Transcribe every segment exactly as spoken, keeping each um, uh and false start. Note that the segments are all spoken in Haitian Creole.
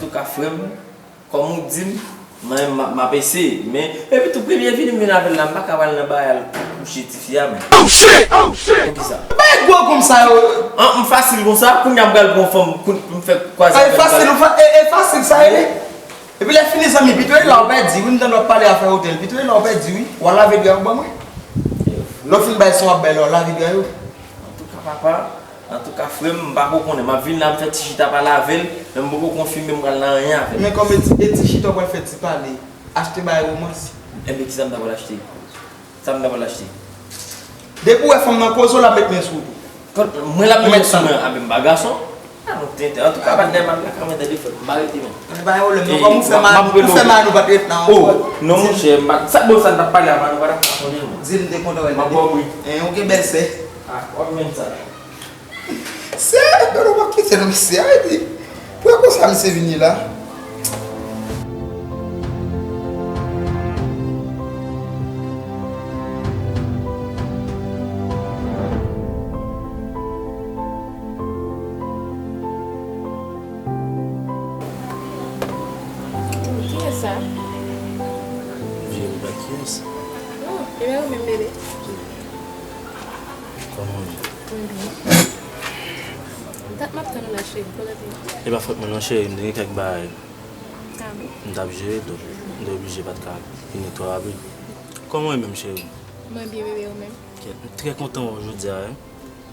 Antouka, frè m, kòm ou di m, mwen, m, m ap eseye. Men, epi tou, premye vini m vin avè l la, m pa ka pral nan bagay al kouche tifi a, men. Oh, shit! Oh, shit! Poukisa? Bay gwo gonm sa yo. An, m fasil konsa, kounye a m pral pran fanm, koun-, m fè kwaze. Ay, fasil, ou fa-, e, e fasil sa ye. Epi lè fini, zanmi, pito e la ou pèdi, wi, m tande w ap pale afè otèl, pito e la ou pèdi, wi. W a lave dra yo ban mwen. Lè w fin bay san w ap bay la, w lave dra yo. Antouka, papa, antouka, frè m, m pa ko konnen. M ap vin la, m fè ti chita pale avè l, men m poko konfime m pral nan anyen avè l. Men kòm e ti, e ti chita w pral fè ti pale, achte bay romans. Enben, kisa m ta pral achte? Sa m ta pral achte? Depi w wè fanm nan koze w, l ap met men sou ou tou. Kot mwen l ap met men sou mwen, a, men m pa gason. A, nou tenten. Antouka, patnè, m ap lakay mwen, tande, frè m, m pa rete, men. Men pa gen pwoblèm, non, kòm ou fè mal, ou fè mal, nou pa t ret nan. Oh, non, monchè, m pa, sa bon, sa n t ap pale avan, nou pa t ap konnen, non. Di m te kontan wè l. M ap ba w bri. Hein, ou gen bèl sè. A, w ap jwenn sa. Sè, Dolo p ap kite non, mesye a, epi pou e konsa misye vini la. Kiyès sa? Vye ou pa kiyès? Oh, e byen ou menm, bebe. Kòman w ye? Mwen byen. Dat m ap tann ou la, cheri. Kote w te ye? E pa fòt mwen non, cheri, m te gen kèk bagay. Ah bon? M t ap jere, donk m te oblije pa t ka vini twò rapid. Kòman w ye menm, cheri? Mwen byen, bebe, ou menm? Kèt, m trè kontan wè w jodi a, wi.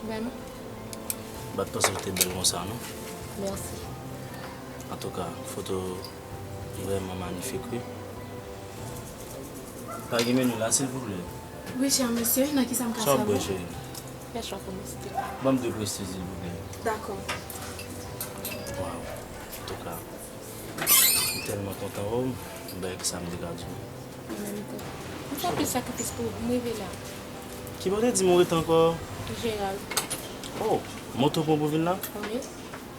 Vrèman? M pa t panse w te bèl konsa, non. Mèsi. Antouka, foto vrèman manifik, wi. Pa gen meni la, silvouplè? Wi, chè mesye, nan kisa m ka sèvi w? Sa w ap bwè, cheri? Fè chwa pou mwen, silvouplè. Ban m de prestij, silvouplè. Dakò. Waw. Antouka, m tèlman kontan wè w, m pa gen kisa m te ka di w. Mwen menm tou. M fè anpil sakrifis pou ou, pou m rive la. Ki bò w te di m ou rete ankò? Jeral. Oh, moto pran pou vin la? Wi.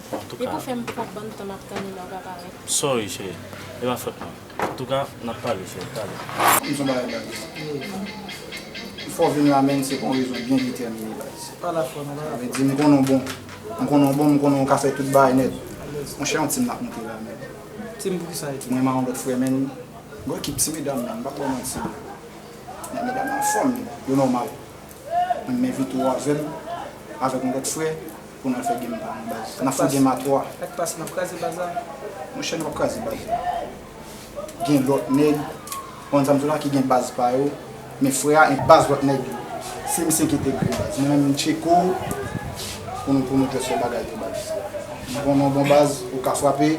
Antouka. Depi w fè m pran bann tan m ap tann ou la, ou pa parèt. Sorry, cheri. E pa fòt mwen. Antouka, n ap pale, cheri. Talè. M son bagay, baz. Fò w vin la, men se pou yon rezon byen detèmine, baz. Se pa lafwa, non, pa lafwa. Sa vle di, m konnen w bon. M konnen w bon, m konnen w ka fè tout bagay nèt. Alèz. Monchè, yon tim n ap monte la, men. Tim pou kisa, e tim? Mwen, m a yon lòt frè, men. Bon, ekip ti medam, men. M p ap ba w manti. Men medam anfòm, yo nòmal. Mwen, m envite w avè m, avèk yon lòt frè, pou n al fè game pa nou, baz. N ap fè game a twa. Sa k pase? N ap kraze baz la? Monchè, nou p ap kraze baz la. Gen lòt nèg, konn sa m di w la, ki gen baz pa yo, men frè a, e baz lòt nèg yo. Se misye ki te gri baz. Mwen menm, m tcheke w, pou nou, pou nou just fè bagay yo, baz. M konnen w bon baz, ou ka frape,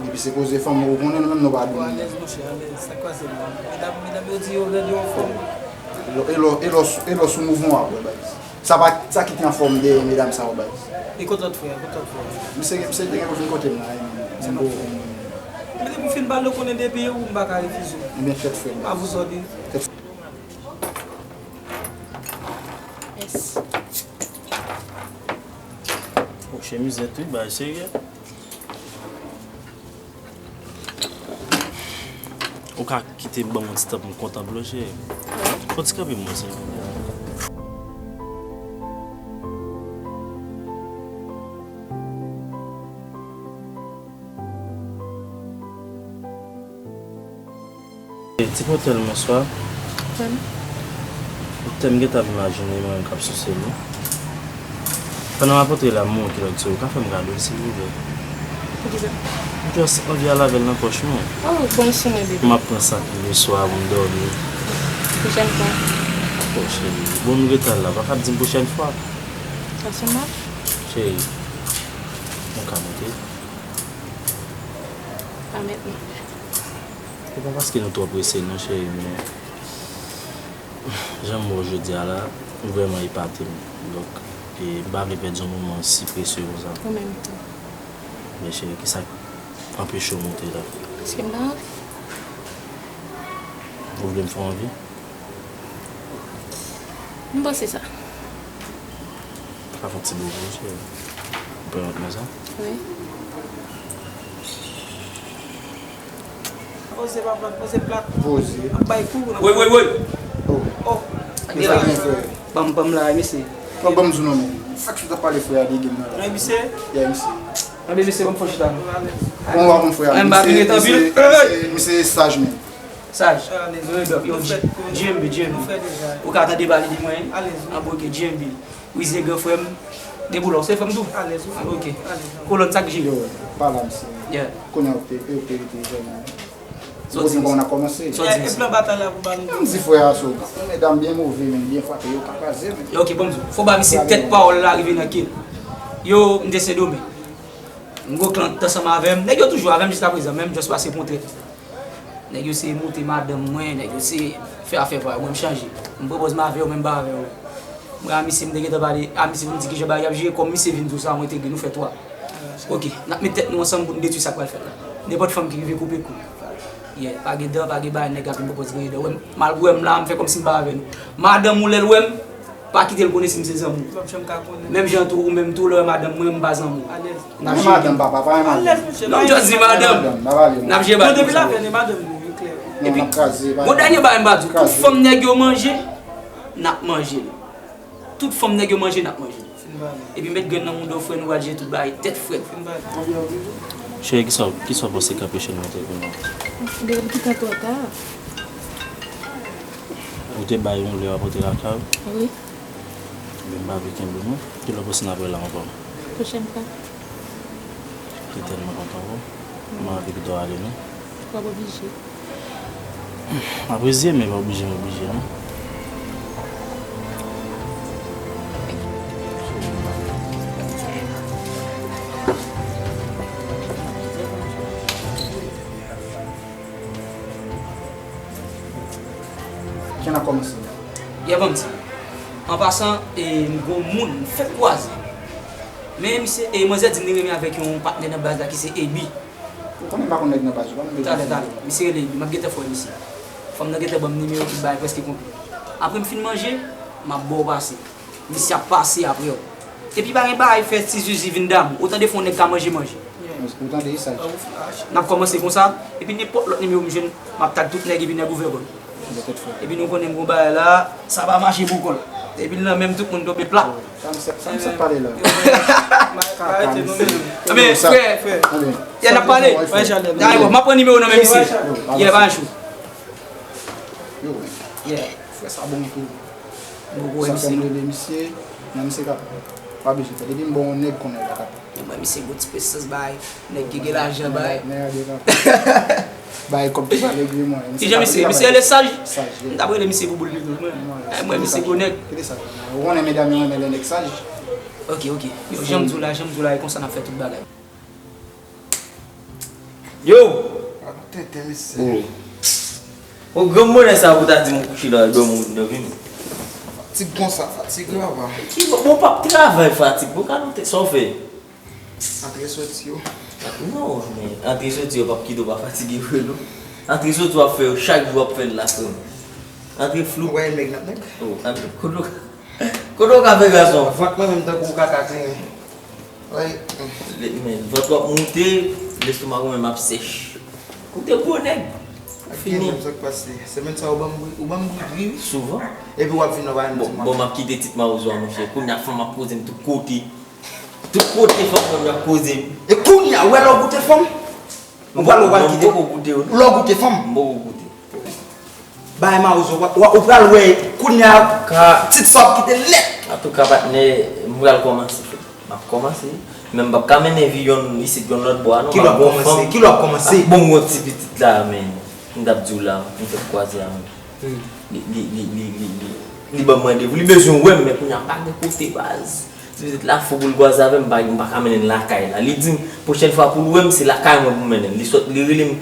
depi se koze fanm, ou konnen nou menm nou pa donnen. Alèz, monchè, alèz. Sa k pase la? Medam, medam yo di yo rèd, yo anfòm. E lò, e lò, e lò sou mouvman w ap wè, baz. Sa pa, sa ki te anfòm dèyè medam sa yo, baz. E kote lòt frè a? Kote lòt frè a? Misye, misye te gen pou vin kote m la, e, men, men bon. Ebyen, depi w fin pale, w konnen depi e ou, m pa ka refize w. Ebyen, fèt frè m. A vous ordres. Fèt frè. Yes. Oh, chemiz nèt wi, bagay serye. Ou ka kite m ban m yon ti tan pou m kontanple w, cheri? Fè w ti kanpe m wè, silvouplè. Ti pòtèl, bonswa. Tèm? Tèm, m gentan ap imajine mwen menm k ap souse l wi. Pandan m ap antre la, m wè yon kilòt sou ou, ka fè m gade l, silvouplè? Poukisa? M just anvi al avè l nan pòch mwen. Oh, bon sou mwen, bebe. M ap pran sa pou leswa, pou m dòmi. Pwochèn fwa. Oh, cheri. Bon, nou gentan la, pa ka di m pwochèn fwa. Sa se mach? Cheri, nou ka monte? Pa mentnan. Se pa paske nou twò prese non, cheri, men jan m wè w jodi a la, ou vrèman epate m. Donk, e, m pa vle pèdi yon moman si presye konsa. Ou menm tou. Men cheri, kisa k anpeche w monte la? Paske m pa anvi. Ou vle m fè w anvi? M panse sa. Ka fè yon ti bobo, cheri. Ou pèmèt mwen sa? Wi. Poze, papa, poze plat. Poze. Ap bay kou, non. Woy, woy, woy! Oh. Oh. Sa gen, frè? Ban m, ban m la, mesye. Non, ban m di w non, men. Sa k sot ap pale frè a de game nan la. Non, misye? Yeah, misye. Anben mesye, ban m fè yon chita non. Bon, w a bon frè. Mwen pa vin ret anpil. Misye saj menm. Saj. Yo, G M B, G M B. Ou ka tande pale de mwen? Anben, ok, G M B. Wize gran frè m. Deboulon, se frè m tou? Anben, ok. Kolòn, sa k jere w? Pa la, misye. Kounye a, ou te, ou te rete vrèman. Ou di m kòman n ap kòmanse. E plan batay la pou ba nou. M di frè a sou. Yon medam byen move, men byen frape, yo ka kraze, men. Ok, bon, m di w. Fò ba misye tèt pawòl la rive nan ke l. Yo, m te Sendomeng. M gon klant ansanm avè m. Nèg yo toujou avè m jiskaprezan, men m just pase pou yon trèt. Nèg yo se moute madanm mwen, nèg yo se fè afè pa yo, mwen m chanje. M pran pòz m avè yo, men m pa avè yo. Mwen a misye, m te gentan pale a misye pou m di kijan bagay ap jere, kòm misye vin di w sa, mwen te gen nou fè twa. Ok, n ap met tèt nou ansanm pou n detwi sa k pral fèt la. Nenpòt fanm ki rive koupe kou. Yeah, pa gen dan, pa gen bagay, nèg ap vin pran pòz gen dan. Wè m, malgre w wè m la, m fè kòmsi m pa avè nou. Madanm ou lè l wè m, pa kite l konnen si m se zanmi w. Menm jan tou, ou menm tou, lè w wè madanm mwen, m pa zanmi w. N ap jere. Madanm papa, pa yon madanm. Non, m just di madanm. N ap jere bagay konsa. Gon dènye bagay m pa di w, tout fanm nèg yo manje, n ap manje l. Tout fanm nèg yo manje, n ap manje l. Epi met grenn nan mouda w, frè, nou pral jere tout bagay tèt frèt. Cheri, kisa, kisa w panse k anpeche n monte pou nou? Depi l gentan twò ta. Ou te bay yon lè w ap rantre lakay ou? Wi. Ebyen, m pa vle kenbe w non. Kilè w panse n ap wè la ankò? Pwochèn fwa. M te tèlman kontan pou ou. M anvi kite w ale non. W ap oblije. M ap rezye, men pa oblije, m oblije non. Kijan n ap kòmanse? Yeah, ban m di. An pasan, e, m gon moun, m fèk kwaze. Men misye, e, manzè di m li renmen avèk yon patnè nan baz la ki se Ebi. Ou konnen m pa konn nèg nan baz, ou pa konn nèg nan baz. Talè, talè. Misye rele Ebi, m ap gentan fè w wè misye. Fanm nan gentan ban m nimewo, tout bagay prèske konplè. Apre m fin manje, m ap ba w pase. Misye ap pase apre w. Epi pa gen bagay fè ti zizi vin damou. Ou tande fè yon nèg ka manje manje. Ou tande, e saj. N ap kòmanse konsa, epi nenpòt lòt nimewo m jwenn, m ap tag tout nèg epi nèg ouvè kò l. Epi nou konnen m gon bagay la, sa pa mache pou kò l. Epi l nan men m tout moun tonbe plat. Sa m sot pale la. Anben, frè, frè, y a n ap pale. Dayè, m ap pran nimewo nan men misye. Yeah, pa jou. Yo, frè sa bon tou. Sa fè m rele misye, men misye kapab. Pa bezwen fè. Depi m ba w yon nèg konnen l kapab. Mwen, misye gon ti presans bay, nèg ki gen lajan bay. Nèg a gen lajan. Bay kòb tou sa regleman. Kijan misye? Misye rele Saj? Saj, yeah. M t ap rele misye Bouboul pito, mwen. Mwen, misye gwo nèg. Kite Saj. Ou konnen medam yo renmen lè nèg saj. Ok, ok. Yo, jan m di w la, jan m di w la, e konsa n ap fè tout bagay. Yo! Ap tenten, mesye. O, granm bonè sa pou ta di m ou kouche la, dòmi, ou dòmi. Fatig konsa, fatig la, papa. Ki bon, bon, p ap travay fatig, bon, ka note, sa w fè? Antre soti yo. Non, men antre soti yo p ap kite w pa fatige vre, non. Antre soti w ap fè yo, chak jou w ap fè l la, frè m. Antre flou. Ou wè nèg nan nèg? O, antre, kote w, kote w ka fè gason? Vant mwen menm tankou kaka kleren. Wi. Men vant w ap moute, lestomak ou menm ap sèch. Ou te gwo nèg. Fini. Sa k pase? Semèn sa ou ban m bri, ou ban m bri dri, wi. Souvan. Epi w ap vin nan bagay nan ti mwa. Bon, m ap kite tit mawozo a, monchè. Kounye a fanm ap koze m tout kote. Tout kote fanm mwen ap koze m. E kounye a, ou wè lè w goute fanm? Ou pral, ou pral kite. M poko goute yo, non. Lè w goute fanm? M poko goute. Bay mawozo, w, w, ou pral wè kounye a, tit sa w ap kite nèt. Antouka, patnè, m pral kòmanse. M ap kòmanse. Men m p ap ka mennen vi yon isit yon lòt bò a, non. Kilè w ap kòmanse? Kilè w ap kòmanse? Bon, yon ti pitit la, men. M t ap di w la, m fèk kwaze a, men. Li, li, li, li, li, li, li ban m randevou. Li bezwen wè m, men kounye a m pa gen kote, baz. Ti pitit la fou pou l kwaze avè m, m pa, m pa ka mennen l lakay la. Li di m, pwochèn fwa pou l wè m, se lakay mwen pou m mennen l. Li sot, li rele m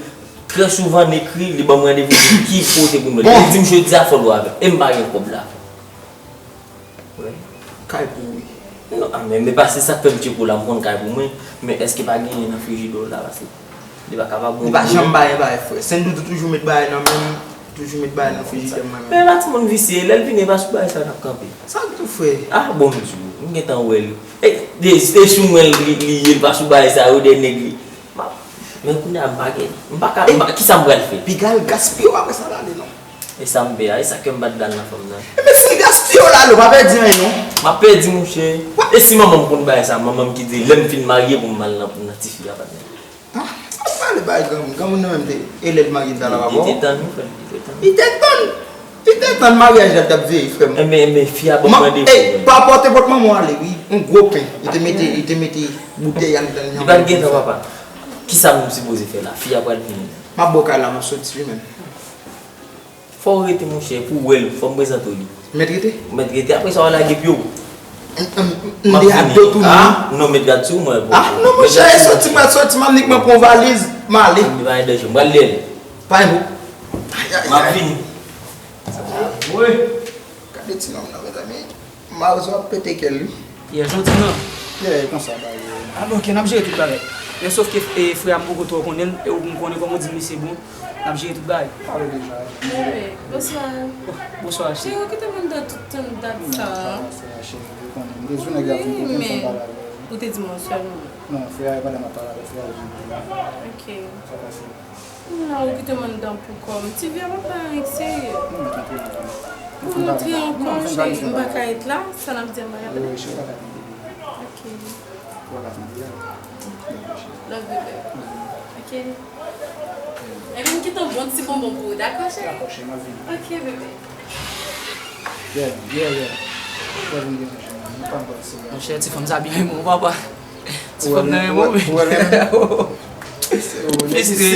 trè souvan, n ekri, li ban m randevou, li di ki kote pou m mennen l. Li di m, jodi a, fò l wè avè m. E m pa gen kòb la. Wi. Kay pou ou, wi. Non, a, men, men pa se sa k fè m tcheke w la, m konn kay pou mwen, men èske pa genyen nan frijidè w la, paske li pa kapab. Li pa janm bay bagay, frè. Sendoudou toujou met bagay nan men m, toujou met bagay nan frijidè m, mwen menm. Men pa timoun visye, lè l vini, e pa sou bagay sa n ap kanpe. Sa m tou, frè? A, bon, m di w, m gentan wè l. E, e, e sou mwen li, li ye, l pa sou bagay sa yo, de nèg li. M ap, men kounye a, m pa gen, m pa ka, m pa, kisa m pral fè? Piga l gaspiye w, apre sa l ale, non. E sa m pè a, e sa ke m pa t dal nan fanm nan. E men si Gaspiye w la, lo, pa pèdi anyen, non. M ap pèdi, monchè. E si manman m konn bagay sa, manman m ki di, lè m fin marye pou m al nan, nan tifi a, patnè. Ah, sa pale bay granmoun. Granmoun nan menm te, e lè l marye, l t al avè w? Li te tann, wi, frè m, li te tann. Li te tann. Li te tann maryaj la, l t ap veye, frè m. Enben, enben, fi a ban m randevou, ey, pa pòte pòt manman w ale, wi. Yon gwo pen. Li te mete, li te mete boutèy anndan. Li pa t gen tan, papa. Kisa m sipoze fè la? Fi a pral vini. M ap ba w kay la, m ap soti, wi, menm. Fò w rete, monchè, pou w wè l, fò m prezante w li. Mèt rete? Mèt rete, apre sa w lage pye w. M, m, m, m de a do tounen. Ah, non, mèt gad sou mwen, bro. Ah, non, monchè, e soti, m al soti, m annik mwen pran valiz, m ale. M pa gen danje, m pral lè l. Pa gen pwoblèm. Ay, ay, ay. M ap vini. Wi. Gade ti nonm nan, mezanmi. Mawozo ap pete kè l, wi. Yè, jodi nan. Yè, e konsa bagay yo. Ah, bon, ok, n ap jere tout bagay. Men sòf ke, e, frè a m poko twò konnen l, e ou m konnen kòman w di misye bon, n ap jere tout bagay. Pale deja. Bebe, bonswa. Bonswa, cheri. Cheri, ou kite m anndan tout tan dat sa. Non, pa sa, cheri, ou konnen. M te di w nèg la vin kote m fè m pale avè l. Ou te di m yon sèl mo. Non, frè a, e pandan m ap pale avè frè a, li vin kote m. Ok. Sa pase. Non, ou kite m anndan pou kò m. Ti vi a pa bay anyen k serye. Non, tanpri, non, tanpri. Pou nou antre ankò, cheri, m pa ka ret la, sa n ap di a m pa ka tande. Wi, cheri, pa ka tande. Ok. Ou pa ka tande, ya. Love you, baby. Ok. Ebyen, m kite yon bon ti bonbon pou ou, dakò, cheri? Dakò, cheri, m ap vini. Ok, bebe. Yeah, yeah, yeah. Ou pa vin deranje mwen, mwen pa pral sou la. Monchè, ti fanm sa byen renmen w, papa. Ti fanm nan renmen w, men. Ou wè l renmen? Mesye,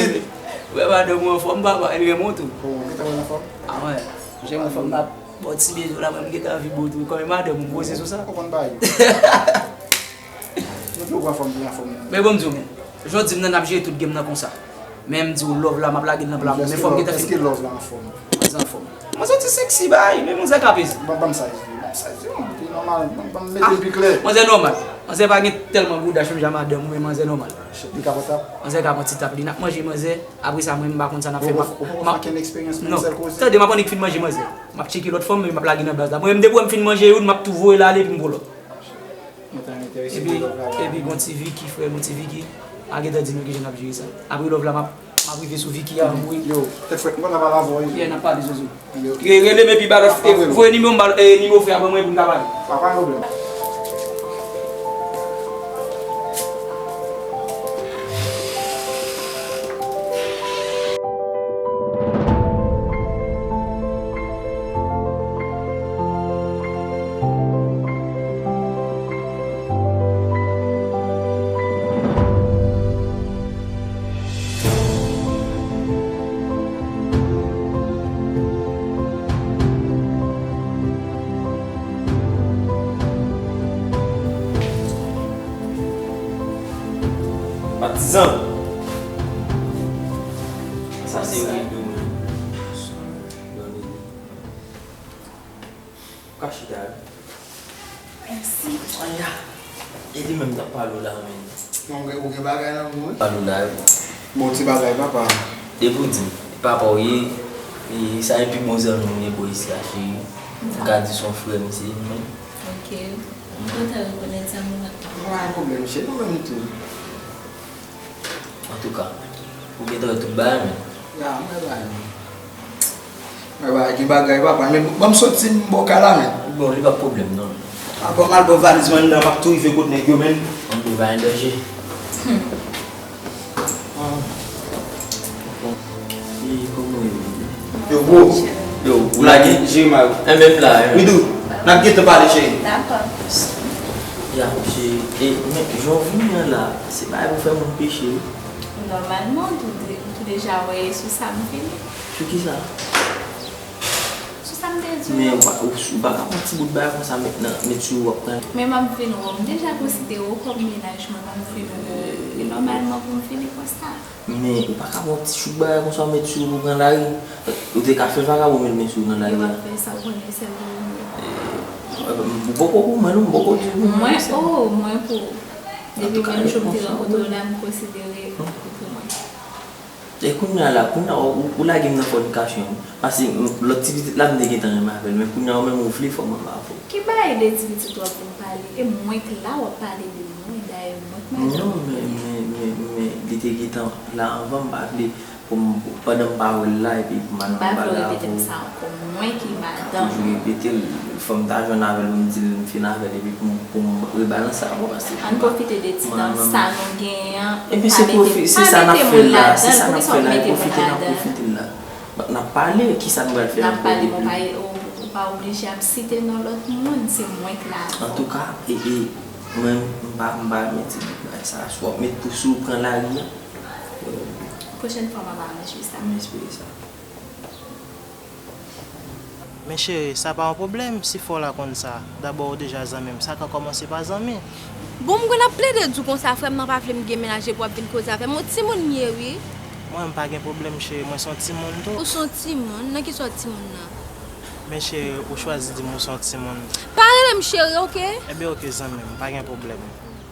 ou wè madanm ou anfòm, papa, li renmen w tou. Ou gentan wè l anfòm? Ah, wè. Monchè, mwen fanm nan ap ba w ti byen la, mwen, m gentan anvi ba w tou. Kòm e madanm ou, m poze sou sa. Ou konn bagay yo. Nou tou gwa fanm ki anfòm nan. Men bon, m di w, men. Jodi m nan, n ap jere tout game nan konsa. Men m di w, love la, m ap lage l nan pla. Men fò m gentan fin. Èske love la anfòm? Manzè anfòm. Manzè ti sexy bay, men manzè ka peze. Ban, ban m size li, ban m size li, non, li nòmal, ban, ban m mete l pi klè. Manzè nòmal. Manzè pa gen tèlman gwo dach menm jan madanm ou, men manzè nòmal. Li ka pran tap? Manzè ka pran ti tap li, n ap manje manzè. Apre sa, mwen, m pa konn sa n ap fè. Ou poko fè okenn eksperyans menm sèl koze? Tande, m ap annik fin manje manzè. M ap tcheke lòt fanm, men m ap lage nan baz la. Mwen menm, depi wè m fin manje youn, m ap tou voye l ale, epi m pran lòt. Mwen ta enterese pou love la. Epi gon ti Vicky, frè m, gon ti Vicky. A gentan di nou kijan n ap jere sa. Apre love la, m ap, m ap rive sou Vicky a, wi. Yo, tèt frèt, mwen nan pale avè w, wi. Yeah, n ap pale, Zozo. Ok, ok. Re-, rele m epi ba lòt, voye nimewo m ba, eh, nimewo frè a ban mwen pou n ka pale. Pa, pa gen pwoblèm. Patizan! Sa se rido mwen. Ou ka chita wi. Mèsi. Aya. E li menm t ap pale w la menm. Non, ou gen bagay nan men w wi. Pale w la wi. Bon ti bagay papa. Depi w di m, e papa w ye, e sa e pi bon zanmi m gen bò isi a cheri. M ka di se yon frè m se li menm. Ok. M kontan rekonèt sa moun ap di. Pa gen pwoblèm cheri, nou menm tou. Antouka, ou gentan wè tout bagay menm. Ya, m wè bagay menm. Mwen pa gen bagay papa, men ban m soti m bò kay la men. Bon, li pa pwoblèm non. Avan m al pran valiz mwen anndan, m ap tou rive kot nèg yo men. Ann, li pa gen danje. Ah. Bon. E kòman w ye menm? Yo, bro. Yo, ou lage? Jere mal. Enben m la, enben. Widou, n ap gentan pale cheri. Dakò. Ya, cheri, e, men, jan w vini an la, se bagay pou fè moun peche wi. Nòmalman, ou tou de-, ou tou deja wè e sou sa m vini. Sou kisa? Sou sa m te di w. Men ou pa, ou, ou pa ka pran ti bout bagay konsa met nan, met sou ou w ap pran. Men m ap vin wè w, m deja konsidere w kòm mennaj mwen, m ap vin wè w. E nòmalman pou m vini konsa. Men ou pa ka pran ti chouk bagay konsa w met sou ou pou pran lari. Ou te ka fè vakabon met men sou ou nan lari a. Yo ap fè sa, ou konnen sèl pou ou. E, m poko pou mwen non, m poko di pou mwen. Mwen, oh, mwen pou. Depi menm jou m te rankontre w la, m konsidere ou pou mwen. E kounye a la, kounye a, ou, ou lage m nan fònikasyon wi. Paske m, lòt ti pitit la, m te gentan renmen avè l, men kounye a, ou menm ou vle fò m anba avè w. Ki bagay de ti pitit w ap vin pale? E mwen k la w ap pale de mwen, dayè mwen k madanm ou. Non, men, men, men, men, li te gentan la anvan, m pa vle, Pou m, pandan m pa wè l la, epi pou m al nan bagay avè w. M pa vle w repete m sa ankò. Mwen ki madanm. Toujou repete l, fò m ta jwenn avè l, pou m di l m fin avè l, epi pou m, pou m rebalanse avè w, paske. Ann pwofite de ti tan sa nou genyen an. Epi se pwofi-, se sa n ap fè la, se sa n ap fè la, e pwofite n ap pwofite la. N ap pale, kisa n pral fè ankò depi. N ap pale, men w pa, ou, ou pa oblije ap site non lòt moun, se mwen k la avè w. Antouka, e, e, mwen, m pa, m pa renmen ti bagay sa, si w ap met pou, si w pran lari a. Pwochèn fwa, m ap aranje sa. M espere sa. Men cheri, sa pa yon pwoblèm si fò w la konn sa. Dabò, ou deja zanmi m, sa ka kòmanse pa zanmi. Bon, m konn ap plede di w konsa, frè m nan pa vle m gen mennaj epi w ap vin koze avè m. Yon timoun m ye, wi. Mwen, m pa gen pwoblèm, cheri, mwen se yon timoun tou. Ou se yon timoun? Nan kisa w timoun nan? Men cheri, ou chwazi di m ou se yon timoun. Pa rele m cheri, oke? Ebyen, oke, zanmi m, pa gen pwoblèm.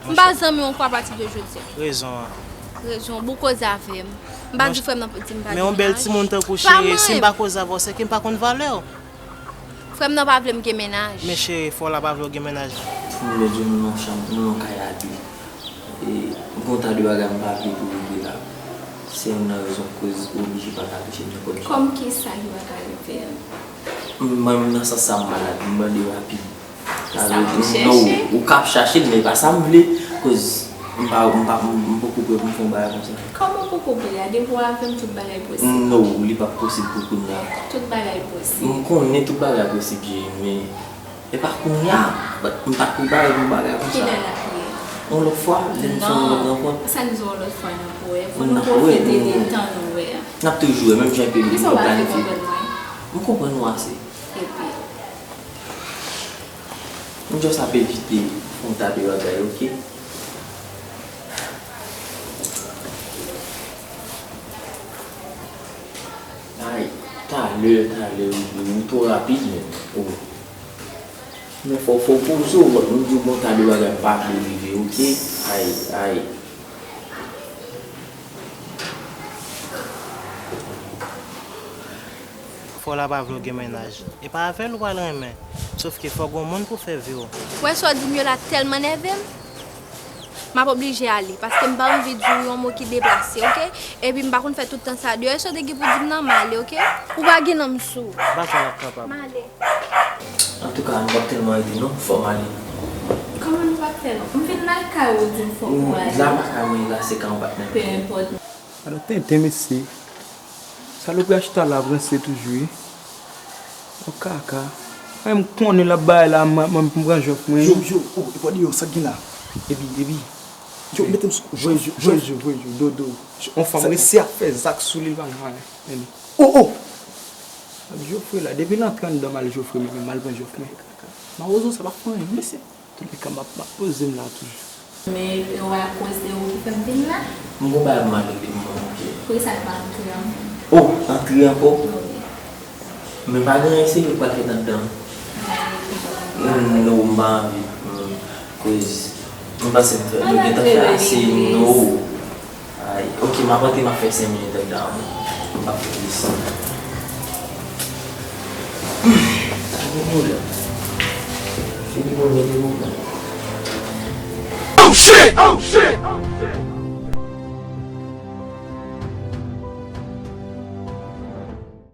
M pa zanmi w ankò apati de jodi a. Rezon an. Rezon, bon koze avè m. M pa di frè m nan pou di m pa gen mennaj. Men yon bèl timoun tankou w, cheri, si m pa koze avè w, se ke m pa konn valè w. Frè m nan pa vle m gen mennaj. Men cheri, fò w la pa vle w gen mennaj. M vle di w nou nan yon chanm, nou nan yon kay a de. E, gon ta de bagay m pa vle pou rive la. Se youn nan rezon k koz ou oblije pa ka touche m nan kòm sa. Kòm kisa ki pa ka rive a? Mwen menm nan sans sa m malad, m bande rapid. Sa w ap chèche? No, ou ka ap chache l, men e pa sa m vle, koz m pa, m pa, m, m poko prè pou m fè yon bagay konsa. Kòman w poko prè a? Depi w avè m, tout bagay posib. No, li p ap posib pou kounye a. Tout bagay posib. M konnen tout bagay posib, cheri, men e pa kounye a. But m pa t prepare pou yon bagay konsa. Kilè l ap ye? Yon lòt fwa, lè n fè yon lòt rankont. Sa k di yon lòt fwa n ap wè? Fò nou pwofite de tan nou wè a. N ap toujou wè, menm jan epi nou planifye. Kisa w pa fè konprann mwen? M konprann ou ase. Epi. M just ap evite fè yon ta de bagay, oke? Ay, talè, talè, ou, ou twò rapid, men. Oh. Men fò, fò w poze w, m di w gon ta de bagay m pa vle rive, oke? Ay, ay. Fò w la pa vle w gen mennaj. E pa avè l ou pral renmen. Sòf ke fò gon moun pou fè vi w. Ou wè sa w di m yo la tèlman nève m. M ap oblije ale, paske m pa anvi di w yon mo ki deplase, oke? Epi m pa konn fè tout tan sa deyò. E sa w te gen pou di m nan, m ale, oke? Ou pa gen nanm sou w. M pa kwè l ap kapab. M ale. Antouka, nou p ap tèlman rete non, fò m ale. Kòman nou p ap tèlman? M vin lakay ou, w di m fò m ale. La pa kay mwen, la se kay yon patnè m. Pe enpòt. Ala tenten mesye. Salopri a chita la ap ranse toujou wi. Yon kaka. Mwen m konnen l ap bay la, mwen, mwen m pran jòf mwen. Yo, yo, oh, epa deyò, sa k gen la? Epi, epi. Yo, mete m sou. Voye jou, voye jou, voye jou, dodo. Yon fanm resi ap fè zak sou li, l pa gen anyen. Men li. Oh, oh! M ap jofre la. Depi l antre anndan m al jofre, men, men m al pran jòf mwen. Mawozo, sa pa fè anyen, mesye. Toulèka, m ap, m ap poze m la toujou. Men, e w akoz de ou ki fè m vin la? M gon bagay pou m al regle pou mwen, oke? Poukisa l pa antre ankò? Oh, antre ankò? Wi. Men pa gen anyen serye k pral fèt anndan. M pa anvi. Mm, no, m pa anvi. Mm, koz m panse m fè, nou gentan fè ase, no. Ay, oke, m ap antre, m ap fè senk minit anndan an. M p ap fè plis. Hmm, pa gen pwoblèm. Fini pou mete pwoblèm. Oh shit! Oh